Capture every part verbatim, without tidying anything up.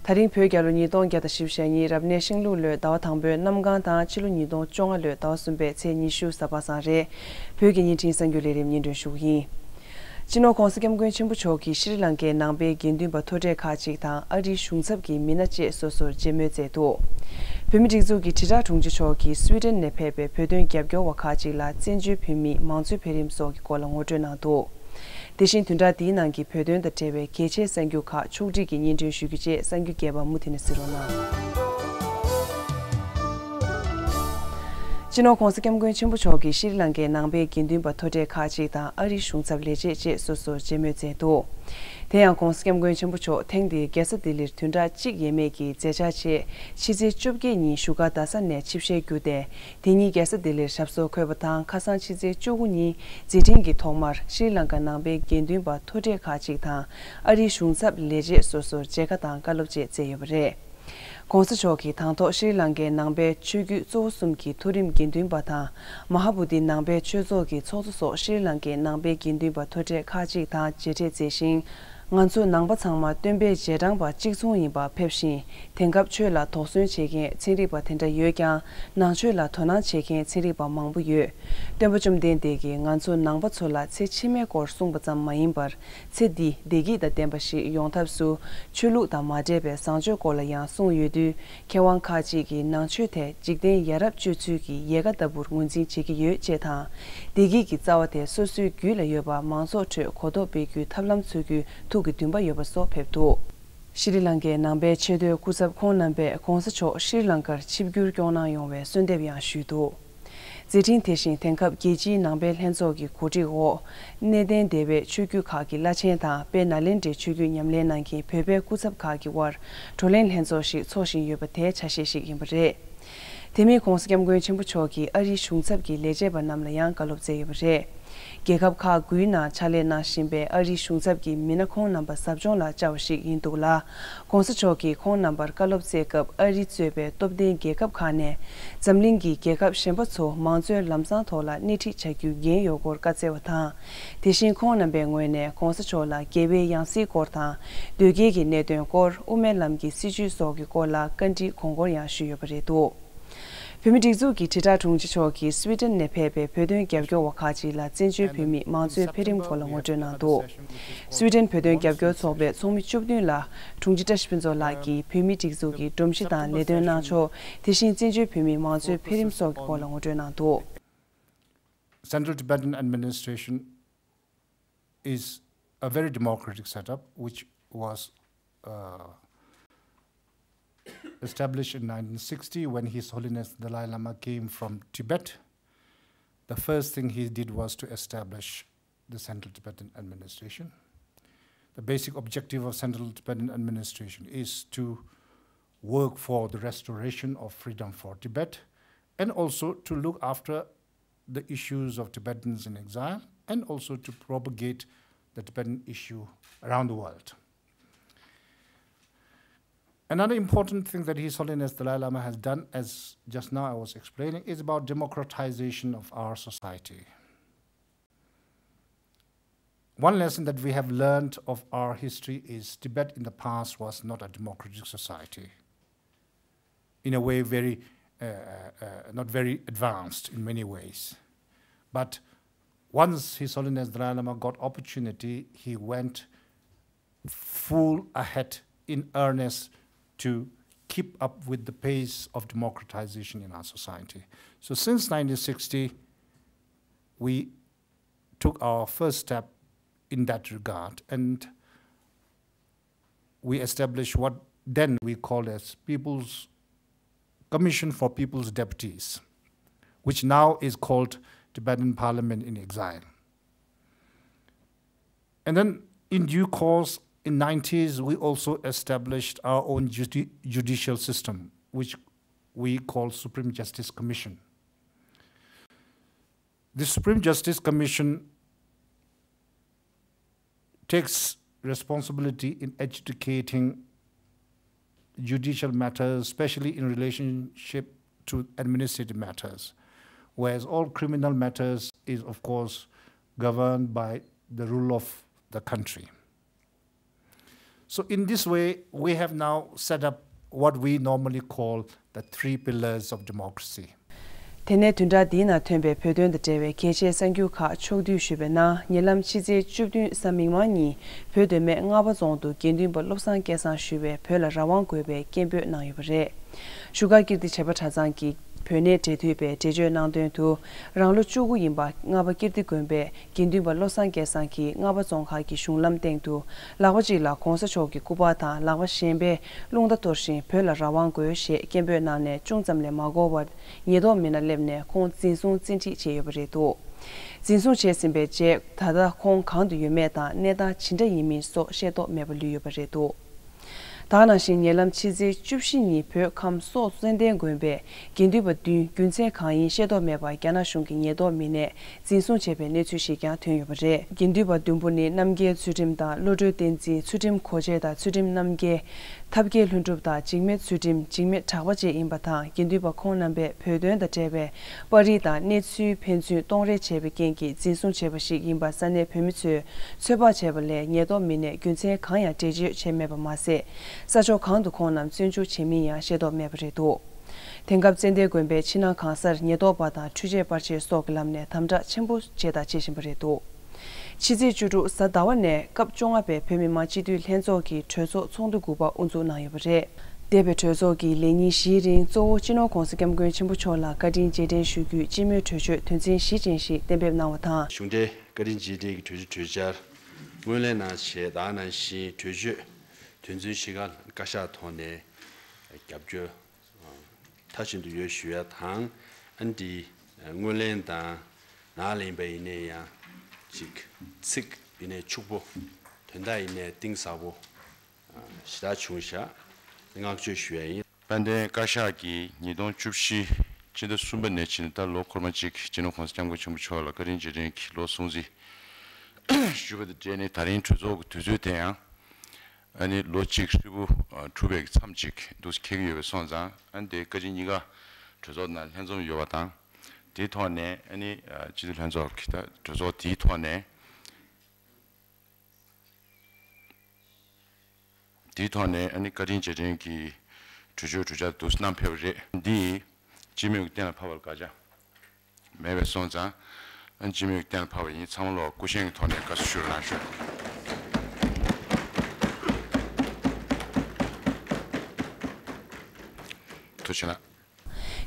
ད་རིང་བོད་རྒྱལ་ལོ་ཉིས་སྟོང་བརྒྱ་དང་བཞི་བཅུ་ཞེ་གཉིས་རབ་གནས་ཤིང་ལུག་ལོའི་ཟླ་བ་དང་པོའི་གནམ་གང་དང་ཕྱི་ལོ་ཉིས་སྟོང་བཅོ་ལྔ་ལོའི་ཟླ་བ་གསུམ་པའི་ཚེས་ཉི་ཤུ་གཟའ་པ་སངས་རེད། བོད་ཀྱི་བརྙན་འཕྲིན་གསར་འགྱུར་ལས་རིམ་སྙན་སྒྲོན་ཞུ་གི་ཡིན། སྤྱི་ནོར་༧གོང་ས་༧སྐྱབས་མགོན་ཆེན་པོ་མཆོག་གིས་ཤྲི་ལང་ཀའི་ནང་པའི་དགེ་འདུན་པ་མཐོ་གྲས་ཁག་ཅིག་དང་ཨ་རིའི་གཞུང་ཚབ་ཀྱི་མི་སྣ་བཅས་སོ་སོར་མཇལ་མོལ་མཛད་འདུག་བོད་མིའི་སྒྲིག་འཛུགས་ཀྱི་དྲིལ་བསྒྲགས་དྲུང་ཆེ་མཆོག་གིས་སུའེ་ཏེན་ནས་ཕེབས་པའི་བོད་དོན་རྒྱབ་སྐྱོར་བ་ཁག་ཅིག་ལ་བཙན་བྱོལ་བོད་མིའི་མང་གཙོའི་འཕེལ་རིམ་སོགས་ཀྱི་སྐོར་ལ་ངོ་སྤྲོད་གནང་འདུག་དེ་བཞིན་བདུན་ཕྲག་འདིའི་ནང་གི་བོད་དོན་དང་འབྲེལ་བའི་གལ་ཆེའི་གསར་འགྱུར་ཁག་ཕྱོགས་སྒྲིག་གིས་སྙན་སྒྲོན་ཞུ་རྒྱུ་བཅས་གསར་འགྱུར་རྒྱས་པ་མུ་མཐུད་ནས་གཟིགས་རོགས་གནང་། སྤྱི་ནོར་༧གོང་ས་༧སྐྱབས་མགོན་ཆེན་པོ་མཆོག་གིས་ཤྲི་ལང་ཀའི་ནང་པའི་དགེ་འདུན་པ་མཐོ་གྲས་ཁག་ཅིག་དང་ཨ་རིའི་གཞུང་ཚབ་ལས་བྱེད་བཅས་སོ་སོར་མཇལ་མོལ་མཛད་འདུག་དེ་ཡང་༧གོང་ས་༧སྐྱབས་མགོན་ཆེན་པོ་མཆོག་ཐེངས་འདིའི་རྒྱལ་ས་ལྡི་ལིར་བདུན་ཕྲག་གཅིག་ཡས་མས་ཀྱི་མཛད་འཆར་ཆེད་ཕྱི་ཚེས་བཅོ་བརྒྱད་ཉིན་བཞུགས་སྒར་རྡ་ས་ནས་ཆིབས་ཞལ་བསྒྱུར་ཏེ། དེ་ཉིན་རྒྱལ་ས་ལྡི་ལིར་ཞབས་སོར་འཁོད་པ་དང་ཁ་སང་ཕྱི་ཚེས་བཅུ་དགུ་ཉིན་མཛད་འཕྲིན་གྱི་ཐོག་མར་ཤྲི་ལང་ཀ་ནང་པའི་དགེ་འདུན་པ་མཐོ་གྲས་ཁག་ཅིག་དང་ཨ་རིའི་གཞུང་ཚབ་ལས་བྱེད་སོ་སོར་མཇལ་ཁ་དང་བཀའ་སློབ་བཅས་མཛད་ཡོད་པ་རེད། ༸གོང་ས་མཆོག་གིས་དང་ཐོག་ཤྲི་ལང་ཀའི་ནང་པའི་ཆོས་བརྒྱུད་གཙོ་བོ་གསུམ་གྱི་མཐོ་རིམ་དགེ་འདུན་པ་དང་མ་ཧཱ་བོ་དྷི་ནང་པའི་ཆོས་ཚོགས་ཀྱི་ཚོགས་གཙོ་སོགས་ཤྲི་ལང་ཀའི་ནང་པའི་དགེ་འདུན་པ་མཐོ་གྲས་ཁག་ཅིག་དང་མཇལ་འཕྲད་མཛད་ཤིང་། ང་ཚོ་ནང་པ་ཚང་མ་སྟོན་པའི་རྗེས་འབྲང་པ་གཅིག་མཚུངས་ཡིན་པ་ཕེབས་ཤིང་། དེང་སྐབས་ཆོས་ལ་དོགས་ཟོན་བྱེད་མཁན་ཚན་རིག་པ་དེ་འདྲ་ཡོད་ཀྱང་། ནང་ཆོས་ལ་དོ་སྣང་བྱེད་མཁན་ཚན་རིག་པ་མང་པོ་ཡོད། སྟོན་པ་བཅོམ་ལྡན་འདས་ཀྱིས་ང་ཚོ་ནང་པ་ཚོ་ལ་ཚེ་ཕྱི་མའི་སྐོར་གསུངས་པ་ཙམ་མ་ཡིན་པར། ཚེ་འདི་བདེ་སྐྱིད་དང་ལྡན་པ་ཞིག་ཡོང་ཐབས་སུ། ཆོས་ལུགས་དང་མ་འབྲེལ་བའི་བཟང་སྤྱོད་སྐོར་ལ་ཡང་གསུངས་ཡོད་དུས། མཁས་དབང་ཁག་ཅིག་གིས་ནང་ཆོས་དེ་འཇིག་རྟེན་ཡ་རབས་སྤྱོད་ཚུལ་གྱི་ཡལ་ག་ལྟ་བུར་ངོས་འཛིན་བྱེད་ཀྱི་ཡོད་ཅེས་དང་། བདེ་སྐྱིད་ཀྱི་རྩ་བ་དེ་སོ་སོའི་རྒྱུད་ལ་ཡོད་པ་མང་ཚོགས་ཁྲོད་གོ་རྟོགས་སྤེལ་རྒྱུའི་ཐབས་ལམ་འཚོལ་རྒྱུའི་ཐུགས་ཀྱི་འདུན་པ་ཡོད་པ་སོགས་ཕེབས་འདུག་ཤྲི་ལང་ཀའི་ནང་པའི་ཆེས་མཐོའི་སྐུ་ཚབ་ཁོང་རྣམ་པས་༸གོང་ས་མཆོག་ཤྲི་ལང་ཀར་ཆིབས་བསྒྱུར་སྐྱོང་གནང་ཡོང་བའི་གསོལ་འདེབས་ཡང་ཞུས་འདུག་མཛད་འཕྲིན་དེ་བཞིན་དེང་སྐབས་རྒྱལ་སྤྱིའི་ནང་པའི་ལྷན་ཚོགས་ཀྱི་གོ་སྒྲིག་འོག་གནས་བརྟན་སྡེ་བའི་ཆོས་བརྒྱུད་ཁག་གི་བླ་ཆེན་དང་དཔལ་ནཱ་ལེནྡྲའི་ཆོས་བརྒྱུད་ཉམས་ལེན་གནང་མཁན་བོད་པའི་སྐུ་ཚབ་ཁག་གི་དབར་བགྲོ་གླེང་ལྷན་ཚོགས་ཤིག་འཚོགས་བཞིན་ཡོད་པ་དེའི་ཆ་ཤས་ཤིག་ཡིན་པ་རེད། དེ་མིན་༸གོང་ས་༸སྐྱབས་མགོན་ཆེན་པོ་མཆོག་གིས་ཨ་རིའི་གཞུང་ཚབ་ཀྱི་ལས་བྱེད་པ་རྣམས་ལ་ཡང་བཀའ་སློབ་སྩལ་ཡོད་པ་རེད། རྒྱལ་ཁབ་ཁག་དགུའི་ནང་ཕྱག་ལས་གནང་བཞིན་པའི་ཨ་རིའི་གཞུང་ཚབ་ཀྱི་མི་སྣ་ཁོང་རྣམ་པ་ཟབ་སྦྱོང་ལ་བཅར་བ་ཞིག་ཡིན་འདུག་ལ། ༸གོང་ས་མཆོག་གིས་ཁོང་རྣམ་པར་བཀའ་སློབ་སྩལ་སྐབས་ཨ་རི་གཙོས་པའི་སྟོབས་ལྡན་རྒྱལ་ཁབ་ཁག་ནས་འཛམ་གླིང་གི་རྒྱལ་ཁབ་གཞན་པ་ཚོ་མང་གཙོའི་ལམ་བཟང་ཐོག་ལ་སྣེ་ཁྲིད་བྱ་རྒྱུའི་འགན་ཡོད་སྐོར་བཀའ་སྩལ་བ་དང་། དེ་བཞིན་ཁོང་རྣམ་པའི་ངོས་ནས་༸གོང་ས་མཆོག་ལ་རྒྱལ་བའི་ཡང་སྲིད་སྐོར་དང་། དོལ་རྒྱལ་གྱི་གནད་དོན་སྐོར། དབུ་མའི་ལམ་གྱི་སྲིད་བྱུས་སོགས་ཀྱི་སྐོར་ལ་བཀའ་འདྲི་དགོངས་སྐོར་ཡང་ཞུས་ཡོད་པ་རེད་འདུག་བོད་མིའི་སྒྲིག་འཛུགས་ཀྱི་དྲིལ་བསྒྲགས་དྲུང་ཆེ་མཆོག་གིས་སུའེ་ཏེན་ནས་ཕེབས་པའི་བོད་དོན་རྒྱབ་སྐྱོར་བ་ཁག་ཅིག་ལ་བཙན་བྱོལ་བོད་མིའི་མང་གཙོའི་འཕེལ་རིམ་སྐོར་ལ་ངོ་སྤྲོད་གནང་འདུག་སུའེ་ཏེན་བོད་དོན་རྒྱབ་སྐྱོར་ཚོགས་པའི་ཚོགས་མི་བཅུ་བདུན་ལ་དྲུང་ཆེ་བཀྲ་ཤིས་ཕུན་ཚོགས་ལགས་ཀྱིས་བོད་མིའི་སྒྲིག་འཛུགས་ཀྱི་སྒྲོམ་གཞི་དང་ལས་དོན་གནང་ཕྱོགས། དེ་བཞིན་བཙན་བྱོལ་བོད་མིའི་མང་གཙོའི་འཕེལ་རིམ་སོགས་ཀྱི་སྐོར་ལ་ངོ་སྤྲོད་གནང་འདུག Central Tibetan Administration is a very democratic setup which was uh, established in nineteen sixty when His Holiness Dalai Lama came from Tibet. The first thing he did was to establish the Central Tibetan Administration. The basic objective of Central Tibetan Administration is to work for the restoration of freedom for Tibet and also to look after the issues of Tibetans in exile and also to propagate the Tibetan issue around the world. Another important thing that His Holiness Dalai Lama has done, as just now I was explaining, is about democratization of our society. One lesson that we have learned of our history is Tibet in the past was not a democratic society. In a way, very, uh, uh, not very advanced in many ways. But once His Holiness Dalai Lama got opportunity, he went full ahead in earnest to keep up with the pace of democratization in our society. So since nineteen sixty, we took our first step in that regard, and we established what then we called as People's Commission for People's Deputies, which now is called Tibetan Parliament in Exile. And then in due course, in nineties, we also established our own judi- judicial system, which we call Supreme Justice Commission. The Supreme Justice Commission takes responsibility in adjudicating judicial matters, especially in relationship to administrative matters, whereas all criminal matters is, of course, governed by the rule of the country. So in this way, we have now set up what we normally call the three pillars of democracy. དེ་ནས་བདུན་ཕྲག་འདིའི་ནང་ཐོན་པའི་བོད་དོན་དང་འབྲེལ་བའི་གལ་ཆེའི་གསར་འགྱུར་ཁག་ཕྱོགས་བསྡུས་ཞུས་པའི་ནང་། ཉེ་ལམ་ཕྱི་ཚེས་བཅུ་བདུན་གཟའ་མིག་དམར་ཉིན་བོད་མདོ་སྨད་རྔ་པ་རྫོང་དུ་དགེ་འདུན་པ་བློ་བཟང་སྐལ་བཟང་ཞུ་བས་བོད་ལ་རང་དབང་དགོས་པའི་སྐད་འབོད་གནང་ཡོད་པ་རེད། བཞུགས་སྒར་ཀིརྟི་བྱེས་པ་གྲྭ་ཚང་གི་བོད་གནས་འབྲེལ་མཐུད་པས་འགྲེལ་བརྗོད་གནང་དོན་དུ། རང་ལོ་བཅུ་དགུ་ཡིན་པ་རྔ་པ་ཀིརྟི་དགོན་པའི་དགེ་འདུན་པ་བློ་བཟང་སྐལ་བཟང་གིས་རྔ་པ་རྫོང་ཁག་གི་གཞུང་ལམ་སྟེང་དུ་ལག་པ་གཅིག་ལ་༸གོང་ས་མཆོག་གི་སྐུ་པར་དང་ལག་པ་གཞན་པས་རླུང་རྟ་གཏོར་བཞིན་བོད་ལ་རང་དབང་དགོས་ཞེས་སྐད་འབོད་གནང་ནས་ཅུང་ཙམ་ལས་མ་འགོར་བར་ཉེན་རྟོག་མི་སྣ་སླེབས་ནས་ཁོང་འཛིན་བཟུང་བཙན་ཁྲིད་བྱས་ཡོད་པ་རེད་འདུག་འཛིན་བཟུང་བྱས་ཟིན་པའི་རྗེས་ད་ལྟ་ཁོང་གང་དུ་ཡོད་མེད་དང་གནས་སྟངས་ཇི་འདྲ་ཡིན་མིན་སོགས་ཤེས་རྟོགས་མེད་པ་ལུས་ཡོད་པ་རེད་འདུག་ད་ག་ནང་བཞིན་ཉེ་ལམ་ཕྱི་ཚེས་བཅུ་བཞི་ཉིན་བོད་ཁམས་སོག་ཙན་དན་དགོན་པའི་དགེ་འདུན་པ་བདུན་རྒྱུ་མཚན་གང་ཡིན་ཤེས་རྟོགས་མེད་པར་རྒྱ་ནག་གཞུང་གི་ཉེན་རྟོག་མི་སྣས་འཛིན་བཟུང་བྱས་པའི་གནས་ཚུལ་ཞིག་ཀྱང་ཐོན་ཡོད་པ་རེད། དགེ་འདུན་པ་བདུན་པོ་ནི་རྣམ་རྒྱལ་ཚུལ་ཁྲིམས་དང་བློ་གྲོས་བསྟན་འཛིན། ཚུལ་ཁྲིམས་གོ་ཆེ་དང་ཚུལ་ཁྲིམས་རྣམ་རྒྱལ། ཐབས་མཁས་ལྷུན་གྲུབ་དང་འཇིགས་མེད་ཚུལ་ཁྲིམས། འཇིགས་མེད་གྲགས་པ་བཅས་ཡིན་པ་དང་། དགེ་འདུན་པ་ཁོང་རྣམ་པས་བོད་དོན་དང་འབྲེལ་བའི་པར་རིས་དང་གནས་ཚུལ་ཕན་ཚུན་གཏོང་རེས་བྱས་པའི་རྐྱེན་གྱིས་འཛིན་བཟུང་བྱས་པ་ཞིག་ཡིན་པ་ས་གནས་བོད་མི་ཚོས་ཚོད་དཔག་བྱས་པ་ལས་ཉེན་རྟོག་མི་སྣས་རྒྱུ་མཚན་གང་ཡང་འགྲེལ་བརྗོད་བྱས་མེད་པ་མ་ཟད། ས་ཕྱོགས་གང་དུ་ཁོང་རྣམས་བཙོན་འཇུག་བྱས་མིན་ཡང་ཤེས་རྟོགས་མེད་པ་རེད་འདུག་དེང་སྐབས་ཙན་དན་དགོན་པའི་ཕྱི་ནང་གང་སར་ཉེན་རྟོག་པ་དང་འཕྲུལ་ཆས་པར་ཆས་སོགས་ཀྱི་ལམ་ནས་དམ་དྲག་ཆེན་པོ་བྱས་དང་བྱེད་བཞིན་པ་རེད་འདུག་ཕྱི་ཚེས་བཅུ་དྲུག་གཟའ་ཟླ་བ་ནས་སྐབས་བཅོ་ལྔ་པའི་བོད་མི་མང་སྤྱི་འཐུས་ལྷན་ཚོགས་ཀྱི་གྲོས་ཚོགས་ཚོགས་འདུ་དགུ་པ་དབུ་འཛུགས་གནང་ཡོད་པ་རེད། འདས་པའི་གྲོས་ཚོགས་ཀྱི་ལས་ཉིན་བཞིའི་རིང་གཙོ་བོ་སྤྱི་ནོར་༸གོང་ས་༸སྐྱབས་མགོན་ཆེན་པོ་མཆོག་ལ་བཀའ་དྲིན་རྗེས་དྲན་ཞུ་རྒྱུའི་སྤྱི་མོས་གྲོས་ཆོད་དོན་ཚན་བཞི་ཅན་ཞིག་གཏན་འབེབས་གནང་བ་དང་། གཞུང་འབྲེལ་བཀའ་དྲིན་རྗེས་དྲན་གྱི་གྲོས་ཆོད་གྲོས་འཆར་སྔོན་གླེང་གནང་བྱས། ད་ག་ནང་བཞིན་གྲོས་ཆོད་དོན་ཚན་བཞི་ཀ་བཀའ་ཤག་ཐོག་ནས་རྒྱབ་སྐྱོར་མཐའ་གཞན་དུ་ཡོད་ཞུ་ཡ་དང་། ཨ་ནི་དེ་སྔོན་གླེང་དང་ནང་གླེང་པ་ཡིན་ནའི་ཡང་ཅིག་ཚིག་ཡིན་ནའི་ཕྱུག་པོ། དོན་དག་ཡིན་ནའི་གཏིང་ཟབ་པོ་ཞེ་དྲག་བྱུང་ཤག་བསྔགས་བརྗོད་ཞུ་ཡ་ཡིན། དཔལ་ལྡན་བཀའ་ཤག་གིས་ཉིས་སྟོང་བཅུ་བཞི་སྤྱི་ཟླ་གསུམ་པ་ནས་ཕྱིན་ནས་ད་ལོ་འཁོར་མ་གཅིག་སྤྱི་ནོར་༸གོང་ས་༸སྐྱབས་མགོན་ཆེན་པོ་མཆོག་ལ་བཀའ་དྲིན་རྗེས་དྲན་གྱི་ལོ་སྲུང་བརྩི་ཞུས་པ་དང་འབྲེལ་ནས། ད་རིང་གྲོས་ཚོགས་ཀྱི་དུས་ཚོད་དེ་ཡང་ཨ་ནི་ལོ་གཅིག་ཧྲིལ་པོ་གྲུབ་པའི་མཚམས་ཅིག་འདུག་སེ་འཁེལ་གྱི་ཡོད་པ་སོང་ཙང་། ཨ་ནི་དེ་བཀའ་སྤྱི་གཉིས་ཀ་གྲོས་ཚོགས་ནང་ལྷན་འཛོམས་ཡོད་པ་དང་། དེའི་ཐོག་ནས་ཨ་ནི་སྤྱི་འཐུས་ལྷན་ཚོགས་ཀྱི་ད་གྲོས་ཚོགས་དེའི་ཐོག་ནས། དེའི་ཐོག་ནས་ཨ་ནི་བཀའ་དྲིན་རྗེས་དྲན་གྱི་གྲོས་ཆོད་གྲོས་འཆར་དུ་བསྣམས་ཕེབས་པ་རེད། འདི་སྤྱི་མོས་ཀྱིས་གཏན་ལ་ཕབ་པར་དགག་བྱ་མེད་པས་སོང་ཙང་། ཨ་ནི་སྤྱི་མོས་ཀྱིས་གཏན་ལ་ཕབ་པ་ཡིན། ཚང་མ་ལོག་སྐུ་བཞེངས་ཀྱི་ཐོག་ནས་དགའ་བསུ་ཞུ་རོགས་གནང་ཞུ། ཐུགས་རྗེ་གནང་།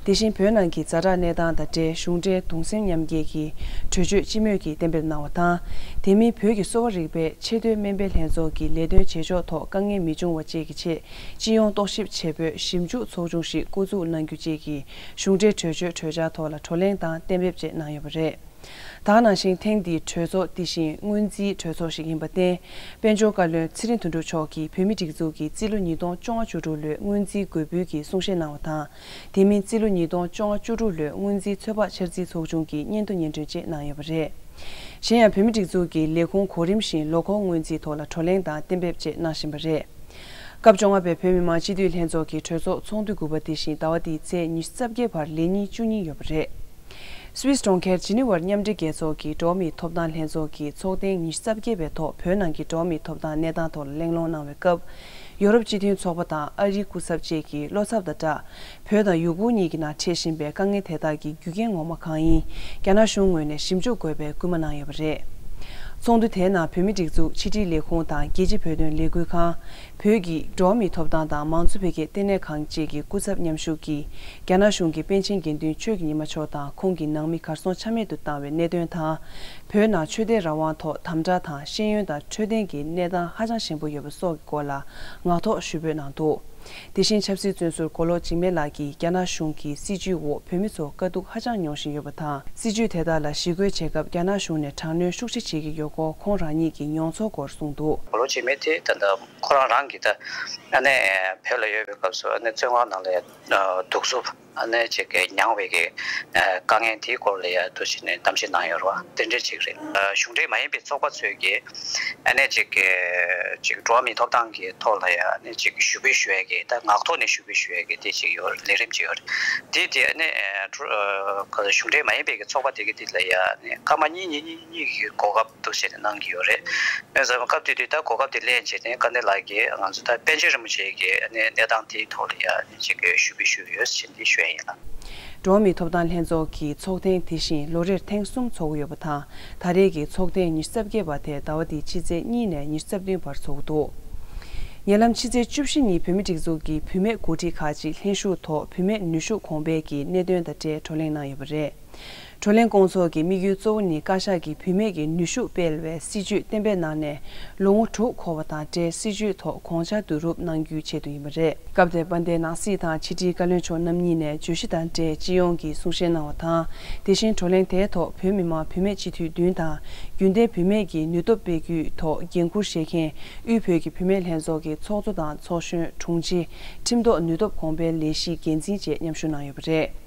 དེ་བཞིན་བོད་ནང་གི་ཛ་དྲག་གནས་སྟངས་དང་འབྲེལ་གཞུང་འབྲེལ་གདུང་སེམས་མཉམ་སྐྱེད་ཀྱི་གྲོས་ཆོད་སྤྱི་མོས་ཀྱིས་གཏན་འབེབས་གནང་བ་དང་། དེ་མིན་བོད་ཀྱི་གསོ་བ་རིག་པའི་ཆེས་མཐོའི་སྨན་པའི་ལྷན་ཚོགས་ཀྱི་ལས་དོན་བྱེད་ཕྱོགས་ཐོག་དཀའ་ངལ་མི་འབྱུང་བ་བཅས་ཀྱི་ཆེད་སྤྱི་ཡོངས་རྟོག་ཞིབ་བྱེད་པོས་ཞིབ་འཇུག་ཚོགས་ཆུང་ཞིག་བསྐོ་འཛུགས་གནང་རྒྱུ་བཅས་ཀྱི་གཞུང་འབྲེལ་གྲོས་ཆོད་གྲོས་འཆར་ཐོག་ལ་བགྲོ་གླེང་དང་གཏན་འབེབས་བཅས་གནང་ཡོད་པ་རེད། ད་ག་ནང་བཞིན་ཐེངས་འདིའི་གྲོས་ཚོགས་འདི་བཞིན་སྔོན་རྩིས་གྲོས་ཚོགས་ཤིག་ཡིན་པར་བརྟེན། དཔལ་འབྱོར་བཀའ་བློན་ཚེ་རིང་དོན་གྲུབ་མཆོག་གིས་བོད་མིའི་སྒྲིག་འཛུགས་ཀྱི་རྩིས་ལོ་ཉིས་སྟོང་བཅོ་ལྔ་བཅུ་དྲུག་ལོའི་སྔོན་རྩིས་འགོད་འབུལ་གྱི་གསུང་བཤད་གནང་བ་དང་། དེ་མིན་རྩིས་ལོ་ཉིས་སྟོང་བཅོ་ལྔ་བཅུ་དྲུག་ལོའི་སྔོན་རྩིས་ཚོད་དཔག་འཆར་རྩིས་ཚོགས་ཆུང་གི་སྙན་ཐོ་སྙན་སྒྲོན་བཅས་གནང་ཡོད་པ་རེད། གཞན་ཡང་བོད་མིའི་སྒྲིག་འཛུགས་ཀྱི་ལས་ཁུངས་གོ་རིམ་བཞིན་ལོ་འཁོར་སྔོན་རྩིས་ཐོག་ལ་བགྲོ་གླེང་དང་གཏན་འབེབས་བཅས་གནང་བཞིན་པ་རེད། སྐབས་བཅོ་ལྔ་པའི་བོད་མི་མང་སྤྱི་འཐུས་ལྷན་ཚོགས་ཀྱི་གྲོས་ཚོགས་ཚོགས་འདུ་དགུ་པ་འདི་བཞིན་ཟླ་བ་འདིའི་ཚེས་ཉི་ཤུ་རྩ་བརྒྱད་བར་ལས་ཉིན་བཅུ་གཉིས་ཡོད་པ་རེད། སུད་སི་གྲོང་ཁྱེར་ཇི་ནི་ཝར་མཉམ་འབྲེལ་རྒྱལ་ཚོགས་ཀྱི་འགྲོ་བ་མིའི་ཐོབ་ཐང་ལྷན་ཚོགས་ཀྱིས་ཚོགས་ཐེངས་ཉི་ཤུ་རྩ་བརྒྱད་པའི་ཐོག་བོད་ནང་གི་འགྲོ་བ་མིའི་ཐོབ་ཐང་གནས་སྟངས་ཐོག་ལ་གླེང་སློང་གནང་བའི་སྐབས། ཡོ་རོབ་སྤྱི་མཐུན་ཚོགས་པ་དང་ཨ་རིའི་སྐུ་ཚབ་བཅས་ཀྱིས་བློ་འཚབ་དང་སྦྲགས། བོད་དང་ཡུ་གུར་གཉིས་ཀྱི་ནང་འཕྲད་བཞིན་པའི་དཀའ་ངལ་དེ་དག་གི་རྒྱུ་རྐྱེན་ངོ་མ་གང་ཡིན། རྒྱ་ནག་གཞུང་ངོས་ནས་ཞིབ་འཇུག་དགོས་པའི་སྐུལ་མ་གནང་ཡོད་པ་རེད། ཚོགས་འདུ་དེའི་ནང་བོད་མིའི་སྒྲིག་འཛུགས་ཕྱི་དྲིལ་ལས་ཁུངས་དང་རྒྱལ་སྤྱིའི་བོད་དོན་ལས་འགུལ་ཁང་། བོད་ཀྱི་འགྲོ་བ་མིའི་ཐོབ་ཐང་དང་མང་གཙོ་འཕེལ་རྒྱས་ལྟེ་གནས་ཁང་བཅས་ཀྱི་སྐུ་ཚབ་མཉམ་ཞུགས་ཀྱིས། རྒྱ་ནག་གཞུང་གིས་པཎ་ཆེན་དགེ་འདུན་ཆོས་ཀྱི་ཉི་མ་མཆོག་དང་ཁོང་གི་ནང་མི་གར་སོང་ཆ་མེད་དུ་བཏང་བའི་གནད་དོན་དང་། བོད་ནང་ཆོས་དད་རང་དབང་ཐོག་དམ་དྲག་དང་ཤེས་ཡོན་དང་འཕྲོད་བསྟེན་གྱི་གནས་སྟངས་ཧ་ཅང་ཞན་པོ་ཡོད་པ་སོགས་ཀྱི་སྐོར་ལ་ངག་ཐོག་ཞུ་འབོད་གནང་འདུག་དེ་བཞིན་ཆབ་སྲིད་བཙོན་ཟུར་མགོ་ལོག་འཇིགས་མེད་ལགས་ཀྱིས་རྒྱ་ནག་གཞུང་གི་སྲིད་བྱུས་འོག་བོད་མི་ཚོ་དཀའ་སྡུག་ཧ་ཅང་མྱོང་བཞིན་ཡོད་པ་དང་། སྲིད་བྱུས་དེ་དག་ལ་ཞི་རྒོལ་བྱེད་སྐབས་རྒྱ་ནག་གཞུང་ནས་དྲག་གནོན་ཤུགས་ཆེ་བྱེད་ཀྱི་ཡོད་སྐོར་ཁོང་རང་ཉིད་ཀྱི་མྱོང་ཚོར་སྐོར་གསུངས་འདུག་མགོ་ལོག་འཇིགས་མེད་དེ་ད་ལྟ་ཁོ་རང་རང་གི་ད་ཨ་ནེ་བོད་ལ་ཡོད་པའི་སྐབས་སུ་ཨ་ནེ་བཙོན་ཁང་ནང་ལ་ཨ་སྡུག་རྩུབ་ ཨ་ནི་ཅིག་གི་མྱངས་པའི་གི་ཨ་དཀའ་ངལ་དེའི་སྐོར་ལ་ཡ་འདུག་བྱས་ནས་གཏམ་བཤད་གནང་ཡོད་རེད་བ། དེ་འདྲ་ཅིག་རེད། ཨ་གཞུང་འབྲེལ་མ་ཡིན་པའི་ཚོགས་པ་ཚོས་ཀྱི་ཨ་ནི་ཅིག་གི་ཅིག་འགྲོ་བ་མིའི་ཐོབ་ཐང་གི་ཐོག་ལ་ཡ་ཨ་ནི་ཅིག་ཞུ་སྤེལ་ཞུ་ཡ་གི་ད་ངག་ཐོག་ནས་ཞུ་སྤེལ་ཞུ་ཡ་གི་དེ་ཅིག་ཡོད་རེད། ལས་རིམ་ཅིག་ཡོད་རེད། དེ་དེ་ཨ་ནི་ཨ་གཞུང་འབྲེལ་མ་ཡིན་པའི་གི་ཚོགས་པ་དེ་གི་དེ་ལ་ཡ་ཨ་ནི་སྐར་མ་གཉིས་གཉིས་གཉིས་གཉིས་ཀྱི་གོ་སྐབས་འདུག་བྱས་ནས་གནང་གི་ཡོད་རེད། ཨ་ཙམ་སྐབས་དེ་དུས་ད་གོ་སྐབས་དེ་ལེན་བྱས་ནས་དཀའ་གནད་ལགས་ཀྱིས་ང་ཚོ་ད་པཎ་ཆེན་རིན་པོ་ཆེ་གི་ཨ་ནི་གནས་སྟངས་དེའི་ཐོག་ལ་ཡ་ཨ་ནི་ཅིག་གི་ཞུ་སྤེལ་ཞུས་ཡོད་ཟེར་འདི་ཞུ་ཡ་ཡིན་ལ། འགྲོ་བ་མིའི་ཐོབ་ཐང་ལྷན་ཚོགས་ཀྱི་ཚོགས་ཐེངས་དེ་བཞིན་ལོ་རེར་ཐེངས་གསུམ་འཚོགས་ཀྱི་ཡོད་པ་དང་། ད་རེས་ཀྱི་ཚོགས་ཐེངས་ཉི་ཤུ་རྩ་བརྒྱད་པ་དེ་ཟླ་བ་འདིའི་ཕྱི་ཚེས་གཉིས་ནས་ཉི་ཤུ་རྩ་བདུན་བར་འཚོགས་འདུག་ཉེ་ལམ་ཕྱི་ཚེས་བཅུ་བཞི་ཉིན་བོད་མིའི་སྒྲིག་འཛུགས་ཀྱི་བུད་མེད་འགོ་ཁྲིད་ཁག་ཅིག་ལྷན་ཞུགས་ཐོག་བུད་མེད་ནུས་ཤུགས་གོང་འཕེལ་གྱི་གནད་དོན་དང་འབྲེལ་བགྲོ་གླེང་གནང་ཡོད་པ་རེད། བགྲོ་གླེང་སྐོང་ཚོགས་ཀྱི་དམིགས་ཡུལ་གཙོ་བོ་ནི་བཀའ་ཤག་གིས་བུད་མེད་ཀྱི་ནུས་ཤུགས་སྤེལ་བའི་སྲིད་ཇུས་གཏན་འབེབས་གནང་ནས་ལོ་ངོ་དྲུག་འཁོར་བ་དང་འབྲེལ་སྲིད་ཇུས་ཐོག་དགོངས་འཆར་བསྡུ་རུབ་གནང་རྒྱུའི་ཆེད་དུ་ཡིན་པ་རེད། སྐབས་དེར་དཔལ་ལྡན་ནང་སྲིད་དང་ཕྱི་དྲིལ་བཀའ་བློན་མཆོག་རྣམ་གཉིས་ནས་བརྗོད་གཞི་དང་འབྲེལ་སྤྱི་ཡོངས་ཀྱི་གསུང་བཤད་གནང་བ་དང་། དེ་བཞིན་བགྲོ་གླེང་དེའི་ཐོག་བོད་མི་མང་བུད་མེད་སྤྱི་འཐུས་བདུན་དང་། རྒྱུན་ལྡན་བུད་མེད་ཀྱི་ནུས་སྟོབས་སྤེལ་རྒྱུའི་ཐོག་འགན་འཁུར་བཞེས་མཁན་དབུས་བོད་ཀྱི་བུད་མེད་ལྷན་ཚོགས་ཀྱི་ཚོགས་གཙོ་དང་ཚོགས་གཞོན་དྲུང་ཆེ། ཁྲིམས་ཐོག་ནུས་སྟོབས་གོང་འཕེལ་ལས་གཞིའི་འགན་འཛིན་བཅས་མཉམ་ཞུགས་གནང་ཡོད་པ་རེད།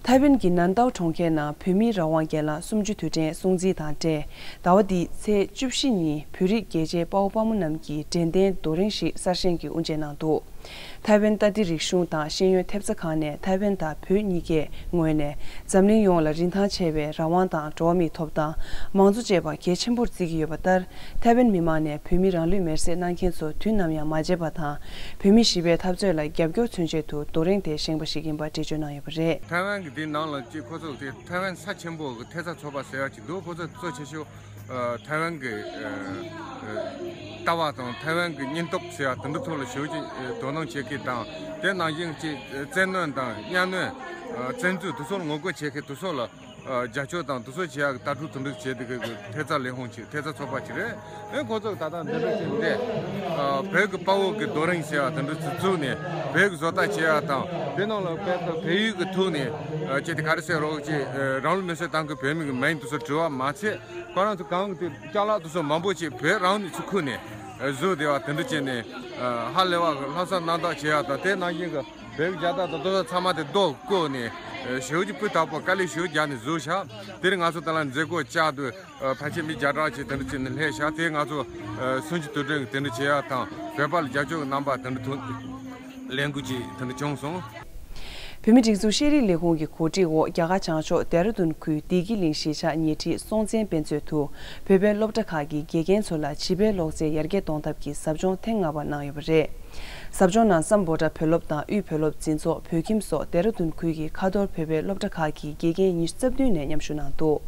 ཐའེ་ཝན་གྱི་ནན་ཏའོ་གྲོང་ཁྱེར་ནང་བོད་མིའི་རང་དབང་སྒེར་ལངས་གསུམ་བཅུ་དུས་དྲན་སྲུང་བརྩི་དང་འབྲེལ། ཟླ་བ་འདིའི་ཚེས་བཅུ་བཞི་ཉིན་བོད་རིགས་རྒྱལ་གཅེས་དཔའ་བོ་དཔའ་མོ་རྣམས་ཀྱིས་དྲན་རྟེན་རྡོ་རིང་ཞིག་གསར་བཞེངས་ཀྱིས་དབུ་འབྱེད་གནང་འདུག་ཐའེ་ཝན་ལྟ་བདེ་རིག་གཞུང་དང་ཤེས་ཡོན་ཐེབས་རྩ་ཁང་ནས་ཐའེ་ཝན་དང་བོད་གཉིས་ཀའི་ངོས་ནས་འཛམ་གླིང་ཡོངས་ལ་རིན་ཐང་ཆེ་བའི་རང་དབང་དང་འགྲོ་བ་མིའི་ཐོབ་ཐང་། མང་གཙོ་བཅས་པ་གལ་ཆེན་པོར་བརྩི་གི་ཡོད་པ་ལྟར། ཐའེ་ཝན་མི་མང་ནས་བོད་མི་རང་ལུས་མེར་སྲེག་གནང་མཁན་ཚོ་དུས་ནམ་ཡང་མ་བརྗེད་པ་དང་། བོད་མི་ཞི་བའི་འཐབ་རྩོད་ལ་རྒྱབ་སྐྱོར་མཚོན་ཆེད་དུ་རྡོ་རིང་དེ་བཞེངས་པ་ཞིག་ཡིན་པ་འགྲེལ་བརྗོད་གནང་ཡོད་པ་རེད། ཐའེ་ཝན་གྱི་དེའི་ནང་ལ་ཅིག་ཁོ་ཚོ་དེ་ཐའེ་ཝན་ས་ཆེན་པོ་གི་ཐེབས་རྩ་ཚོགས་པ་ཟེར་ཡག་ཅིག་འདུག་ཁོ་ཚོ་གཙོ་ཆེ་ཤོས་ཨ་ཐའེ་ཝན་གྱི་ཨ་ཨ་ལྟ་བ་དང་ཐའེ་ཝན་གྱི་སྙིང་སྟོབས་ཟེར་ཡག་དེ་འདྲ་ཐོག་ལ་ཞེ་པོ་ཅིག་ཨ་དོ་སྣང་བྱེད་མཁན་དང་། དེ་ནང་བཞིན་ཅིག་བཙན་གནོན་དང་གཉའ་གནོན་ཨ་བཙན་འཛུལ་དེ་ཚོ་ལ་ངོ་རྒོལ་བྱེད་མཁན་དེ་ཚོ་ལ། ཨ་རྒྱབ་སྐྱོར་དང་དེ་ཚོ་བྱེད་ཡག་གི་ལྟ་གྲུབ་དེ་འདྲ་བྱས་དེ་གི་ཐེབས་རྩ་ལས་ཁུངས་ཅིག་ཐེབས་རྩ་ཚོགས་པ་ཅིག་རེད། ཨེ་ཁོ་ཚོ་ད་ལྟ་འདི་འདྲ་བྱས་ཏེ་ཨ་བོད་ཀྱི་དཔའ་བོ་གི་རྡོ་རིང་ཟེར་ཡག་དེ་འདྲ་ཚོ་བཙུགས་ནས་བོད་ཀྱི་བཟོ་ལྟ་བྱེད་ཡག་དང་། དེ་ནང་ལ་དཔེར་ན་བལ་ཡུལ་གྱི་ཐོག་ནས་ཨ་ཅིག་དེ་ག་རེ་ཟེར་རོགས་ཅིག་ཨ་རང་ལུས་མེར་སྲེག་བཏང་མཁན་བོད་མི་གི་མིང་དེ་ཚོ་བྲིས་པ་མ་ཚད། ཁོ་རང་ཚོ་གང་གི་དེ་ཅ་ལག་དེ་ཚོ་མང་པོ་ཅིག་བོད་རང་ནས་ཚུར་ཁུར་ནས་ཨ་བཟོས་བསྡད་པ་དེ་འདྲ་བྱས་ནས་ཨ་ཧ་ལས་པ་གི་ལྷག་བསམ་རྣམ་དག་བྱེད་ཡག་དང་། དེ་ནང་བཞིན་གྱི་བོད་ཀྱི་རྒྱལ་དར་དང་དེ་ཚོ་ཚང་མ་དེ་རྡོ་བརྐོས་ནས་ཨ་ཞེ་པོ་ཅིག་སྤུས་དག་པོ་དཀའ་ལས་ཞེ་པོ་རྒྱག་ནས་བཟོས་ཤག་དེར་ང་ཚོ་དེ་ལ་མཛད་སྒོ་བཅར་དུས་ཨ་ཕལ་ཆེར་མི་བརྒྱ་ཕྲག་ཅིག་དེ་འདྲ་བྱས་ནས་སླེབས་ཤག་དེ་ང་ཚོ་ཨ་གསུམ་བཅུའི་དུས་དྲན་གྱི་དེ་འདྲ་བྱེད་ཡག་དང་། བོད་པ་ལ་རྒྱབ་སྐྱོར་གྱི་རྣམ་པ་དེ་འདྲ་ཐོན་ལས་འགུལ་ཅིག་དེ་འདྲ་བྱུང་སོང་། བོད་མིའི་སྒྲིག་འཛུགས་ཤེས་རིག་ལས་ཁུངས་ཀྱི་གོ་སྒྲིག་འོག་རྒྱ་གར་བྱང་ཕྱོགས་ལྡེ་ར་ལྡུན་ཁུལ་བདེ་སྐྱིད་གླིང་གཞིས་ཆགས་ཉེ་འཁྲིས་སྲོང་བཙན་དཔེ་མཛོད་དུ་བོད་པའི་སློབ་གྲྭ་ཁག་གི་དགེ་རྒན་ཚོ་ལ་བྱིས་པའི་ཀློག་རྩལ་ཡར་རྒྱས་གཏོང་ཐབས་ཀྱི་ཟབ་སྦྱོང་ཐེངས་ལྔ་པ་གནང་ཡོད་པ་རེད། ཟབ་སྦྱོང་ནང་སམ་བྷོ་ཊ་བོད་སློབ་དང་དབུས་བོད་སློབ་འཛིན་ཚོགས་བོད་ཁྱིམ་སོགས་ལྡེ་ར་ལྡུན་ཁུལ་གྱི་ཁ་ཐོར་བོད་པའི་སློབ་གྲྭ་ཁག་གི་དགེ་རྒན་ཉི་ཤུ་རྩ་བདུན་ནས་མཉམ་ཞུགས་གནང་འདུག་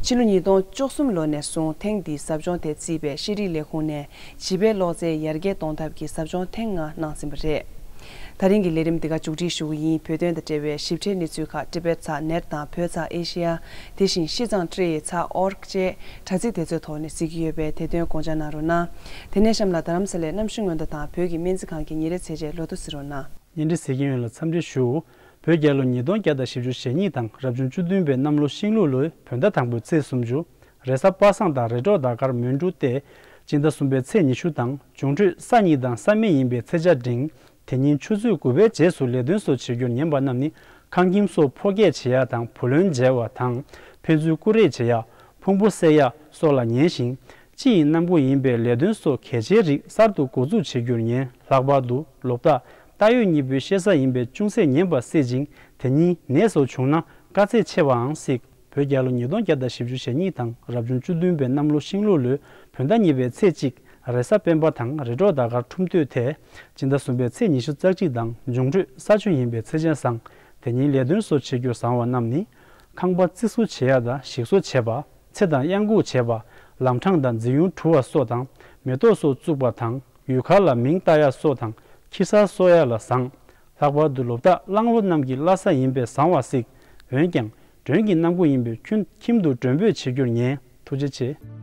ཕྱི་ལོ་ཉིས་སྟོང་བཅུ་གསུམ་ལོ་ནས་བཟུང་ཐེངས་འདིའི་ཟབ་སྦྱོང་དེ་བརྩིས་པས་ཤེས་རིག་ལས་ཁུངས་ནས་བྱིས་པའི་ཀློག་རྩལ་ཡར་རྒྱས་གཏོང་ཐབས་ཀྱི་ཟབ་སྦྱོང་ཐེངས་ལྔ་གནང་ཟིན་པ་རེད། ད་རིང་གི་ལས་རིམ་འདི་ག་མཇུག་སྒྲིལ་ཞུ་གི་ཡིན། བོད་དོན་དང་འབྲེལ་བའི་ཞིབ་ཕྲའི་གནས་ཚུལ་ཁག་ཊི་བེཊ་ཚགས་ནེཊ་དང་བོད་ཚགས་ཨེ་ཤེ་ཡ། དེ་བཞིན་སྤྱིར་བཏང་ཊི་རི་ཨེ་ཚགས་ཨོར་གི་བཅས་དྲ་ཚིགས་དེ་ཚོའི་ཐོག་ནས་གཟིགས་ཀྱི་ཡོད་པས་དེ་དོན་དགོངས་འཇགས་གནང་རོགས་གནང་། དེ་ནས་གཤམ་ལ་རྡ་རམ་ས་ལའི་གནམ་གཤིས་སྔོན་བརྡ་དང་བོད་ཀྱི་སྨན་རྩིས་ཁང་གི་ཉིན་རེའི་ཚེས་ཆའི་ལོ་ཐོ་གཟིགས་རོགས་གནང་། བརྙན་འཕྲིན་གཟིགས་མཁན་ཡོངས་ལ་འཚམས་འདྲི་ཞུ། བོད་རྒྱལ་ལོ་ཉིས་སྟོང་བརྒྱ་དང་བཞི་བཅུ་ཞེ་གཉིས་དང་རབ་བྱུང་བཅུ་བདུན་པའི་གནམ་ལོ་ཤིང་ལུག་ལོའི་བོད་ཟླ་དང་པོའི་ཚེས་སུམ་ཅུ། རེས་གཟའ་པ་སངས་དང་རེས་གྲོགས་ཟླ་སྐར་མོན་གྲུ་སྟེ། སྤྱི་ཟླ་གསུམ་པའི་ཚེས་ཉི་ཤུ་དང་འབྱུང་འཕྲོད་ས་གཉིས་དང་ས་མེ་ཡིན་པའི་ཚེས་ཆ་འབྲིང་། དེ་ཉིན་ཆུ་ཚོད་དགུ་པའི་རྗེས་སུ་ལས་དོན་སོགས་བྱེད་རྒྱུར་ཉན་པ་རྣམས་ནི། ཁང་ཁྱིམ་སོགས་ཕོ་སྐྱེས་བྱེད་ཡག་དང་བུ་ལོན་འཇལ་བ་དང་། ཕན་ཚུན་ཀུ་རེ་བྱེད་ཡག་ཕུང་པོ་བསད་ཡག་སོགས་ལ་ཉན་ཞིང་། སྤྱི་ཡི་གནམ་སྒོ་ཡིན་པའི་ལས་དོན་སོགས་གལ་ཆེའི་རིགས་གསར་དུ་འགོ་འཛུགས་བྱེད་རྒྱུར་ཉན། ལྷག་པར་དུ་ལོ་རྟགས་རྟ་ཡོས་གཉིས་པོའི་ཤེས་བྱ་ཡིན་པའི་ཅུང་ཟད་ཉན་པ་སྲིད་ཅིང་། དེ་ཉིན་ནད་སོགས་བྱུང་ན་དཀའ་ཚེགས་ཆེ་བའང་སྲིད། བོད་རྒྱལ་ལོ་ཉིས་སྟོང་བརྒྱ་དང་བཞི་བཅུ་ཞེ་གཉིས་དང་རབ་བྱུང་བཅུ་བདུན་པའི་གནམ་ལོ་ཤིང་ལུག་ལོའི་བོད་ཟླ་གཉིས་པའི་ཚེས་གཅིག་རེས་གཟའ་སྤེན་པ་དང་རེས་གྲོགས་ཟླ་སྐར་འཁྲུངས་སྟོད་དེ། སྤྱི་ཟླ་གསུམ་པའི་ཚེས་ཉི་ཤུ་རྩ་གཅིག་དང་འབྱུང་འཕྲོད་ས་བཅུ་ཡིན་པའི་ཚེས་ཆ་བཟང་། དེ་ཉིན་ལས་དོན་སོགས་བྱེད་རྒྱུར་བཟང་བ་རྣམས་ནི། ཁང་པ་རྩིག་བཟོ་བྱེད་ཡག་དང་ཞིག་གསོ་བྱེད་པ། ཚེ་དང་གཡང་འགུགས་བྱེད་པ། ལམ་འཕྲང་དང་འཛིན་ཡུལ་གྲུ་བ་སོགས་དང་མེ་ཏོག་སོགས་བཙུགས་པ་དང་། ཡུལ་ཁ་ལ་མིང་བཏགས་ཡག་སོགས་དང་ཁྱི་གསར་གསོ་ཡག་ལ་བཟང་། ལྷག་པར་དུ་ལོ་རྟགས་གླང་ལོ་རྣམས་ཀྱི་བླ་གཟའ་ཡིན་པས་བཟང་བ་སྲིད། འོན་ཀྱང་། མགྲོན་གྱི་གནམ་སྒོ་ཡིན་པས་ཁྱིམ་ཁྱིམ་དུ་མགྲོན་འབོད་བྱེད་རྒྱུར་ཉན། ཐུགས་རྗེ་ཆེ།